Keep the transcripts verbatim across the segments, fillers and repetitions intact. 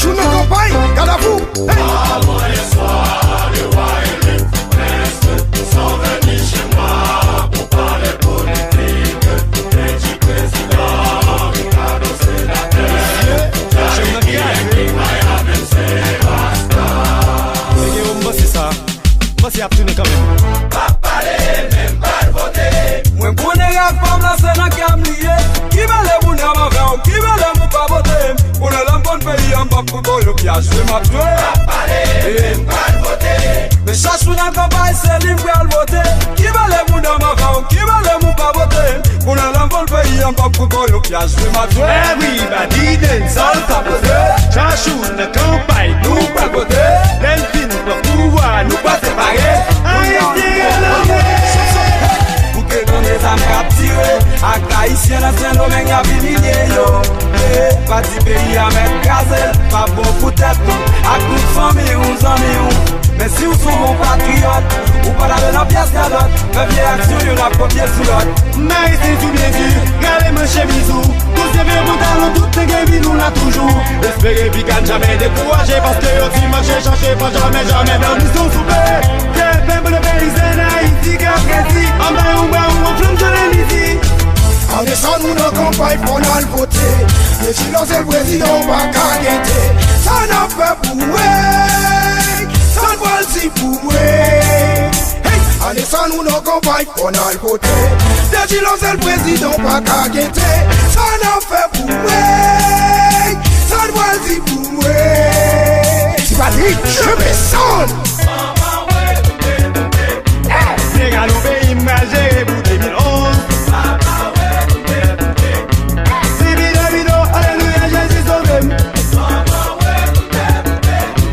Nou nan kanpay, Kadafou. Hey! Avant hier soir, le roi élu, prince, sont venus chez moi pour parler politique. Petit président Ricardo Sénateur, Jackie Henry, Myriam M C Rasta. Mesye yo, m panse sa. M panse y ap tounen kanmenm. Pa pale, men m pral vote. Mwen konnen rèv pa m la, se nan kè m li ye. Ki mele moun nan m avè w, ki mele m ou pa vote m. Konnen lè m konn peyi a, m p ap fout ou yon pyas, jwe m ap jwe. Pa pale, men m pral vote. Men chak jou nan kanpay, se li m pral vote. Ki mele moun nan m avè w, ki mele m ou pa vote m. Konnen lè m konn peyi a, m p ap fout ou yon pyas, jwe m ap jwe. Everybody dancehall sa poze. Chak jou nan kanpay, nou pral vote. Lè n fin pran pouvwa, nou pral separe. Ayisyen rele. Pou ke tande zam k ap tire, ak Ayisyen nan Sendomeng y ap imilye yo. Eh, pa di peyi a mèt kraze, pa bon pou tèt nou, ak tout fanmi ou, zanmi ou. Men si w se yon bon patriyòt, ou pa t ale nan pyès kalòt, fè vye aksyon youn ap kopye sou lòt. Ayisyen tou byen di, rale manch chemiz ou. Tout se vye pantalon, tout nèg enmi nou la toujou. Espere piga n jamè dekouraje, paske yo di mache chache pa jamè, jamè nan misyon souple. Fè pèp le peyizan Ayiti k ap redi. Anba yon bwa, yon flanm, jan le midi. An desann nou nan kanpay, fò n al vote. Depi lò se l prezidan, ou pa ka gete. Sa n ap fè pou mwen, sa n pral di pou mwen. Hey! An desann nou nan kanpay, fò n al vote. Depi lò se l prezidan, ou pa ka gete. Sa n ap fè pou mwen, sa n pral di pou mwen. Ti Patrik, je me sens. Hey! Nèg a nou peyi m pral jere pou de mil onz. Divido, divido, alelouya, Jezi sove m.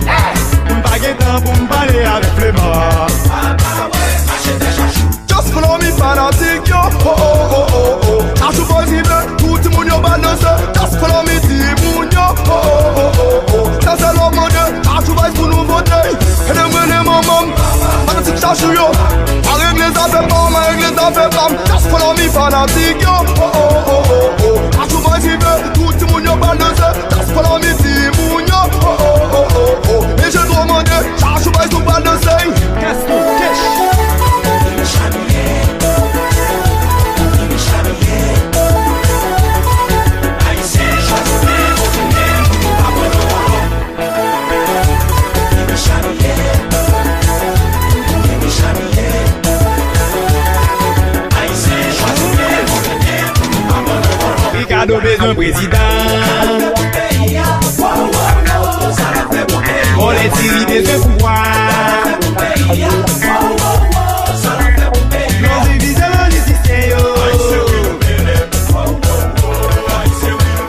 Hey! M pa gen tan pou m pale avèk flema. Just follow me fanatik yo, oh, oh, oh, oh, oh. Chachou Boyz rive, tout timoun yo pral danse. Just follow me timoun yo, oh, oh, oh, oh, oh. Sa se lè w mande, Chachou Boyz pou nou vote. Ede m rele manman m, fanatik Chachou yo. Pa regle zafè pa w, mwen regle zafè pa m. Just follow me fanatik yo, oh, oh, oh, oh, oh. Chachou Boyz rive, tout timoun yo pral danse. Just follow me timoun yo, oh, oh, oh, oh, oh. E je twò mande, Chachou Boyz nou pral danse. Kèch nou, kèch. Ricardo bezwen prezidan. Vòlè diri bezwen pouvwa. Yo divize politisyen yo.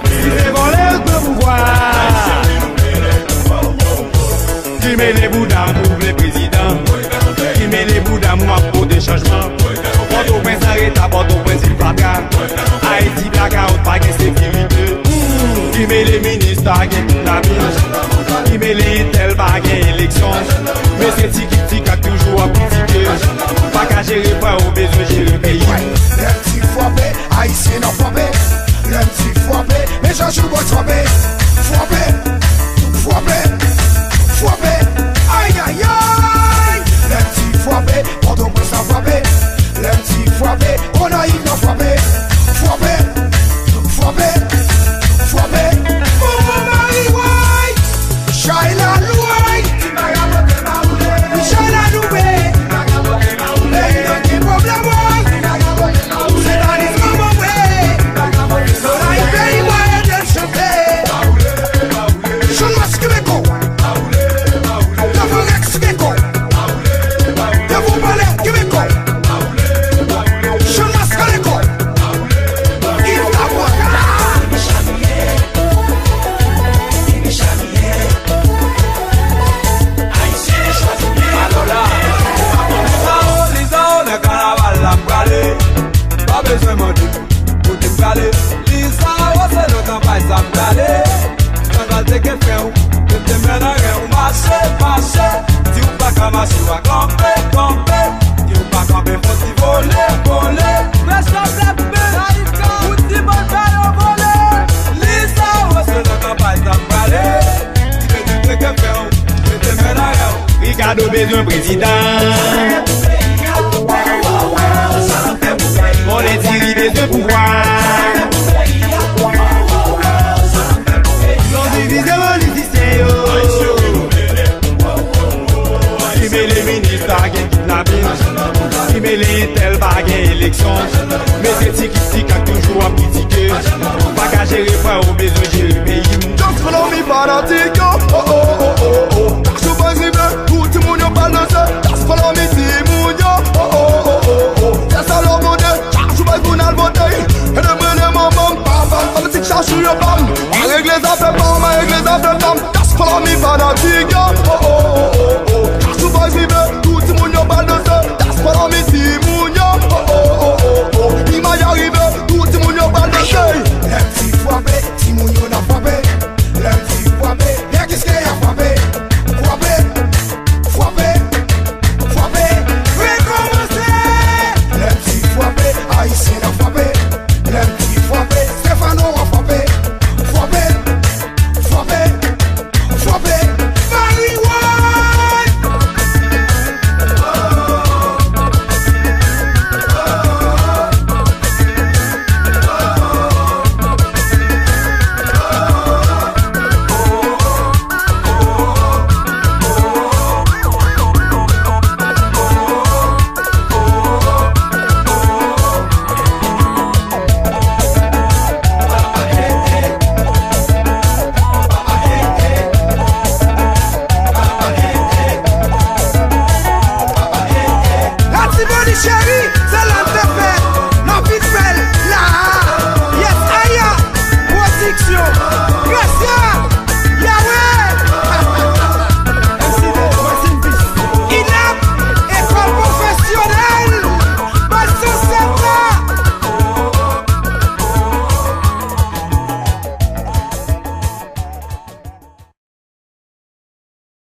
Si se vòlè yo k pran pouvwa. Ki mele bouda m pou vle prezidan. Ki mele bouda m w ap pote chanjman. Pòtoprens an reta, Pòtoprens vin fatra. Ayiti blakawout, pa gen sekirite. Hmm, ki mele minis pa gen kounabis. Ki mele entèl pa gen eleksyon. Mesye tikik tikak toujou ap kritike. Pa ka jere frè ou bezwen jere peyi. Lè m di frape, Ayisyen ap frape. Lè m di frape, men Chachou Boyz frape. Frape, frape, frape. Ayayay. Lè m di frape, Pòtoprens ap frape. Lè m di frape, Gonayiv ap frape. Frape, frape, frape. Mouvman Mari Woy. Chay la lwe. Chay la lwe. Peyi nan gen pwoblèm woy. Se pa li manman mwen. Soleil peyi mwen ede l chante. Jean Mas Kimeko. Devan Rex Kimeko. Devan Palè Kimeko. Jean Mas Kimeko. Yves Lapointe. Alò la, Lizao, Lizao, nan kanaval la m prale. Pa bezwen mande kote m prale. Lizao, se nan kanpay sa m prale. Kanaval te gen fen w, mete men nan ren w. Mache, mache, si w pa ka mache, w a kanpe, kanpe. Si w pa kanpe, fò ti vole, vole. Fresh up, Black Panther, Laïka, Bouti Bòlpè yo vole. Lizao, se nan kanpay sa m prale. Prezidan. Konnen Ti Ri bezwen pouvwa. Lòm divize politisyen yo. Ki mele minis pa gen kidnapin. Ki mele entèl pa gen eleksyon. Mesye Ti Kit Ti Kat toujou ap kritike. Ou pa ka jere frè ou bezwen jere peyi m. Just follow me fanatik yo. Oh, oh, oh, oh, oh. Kachou Boys rive. Tout timoun yo pral danse. Just follow me timoun yo. Oh, oh, oh, oh, oh. Se sa lò mande. Chak jou bay pou n al vote. E de mwen le manman m, papa m, fanatik Chachou yo pa m. Pa regle zafè pa m, pa regle zafè pa m. Just follow me fanatik yo. Oh, oh,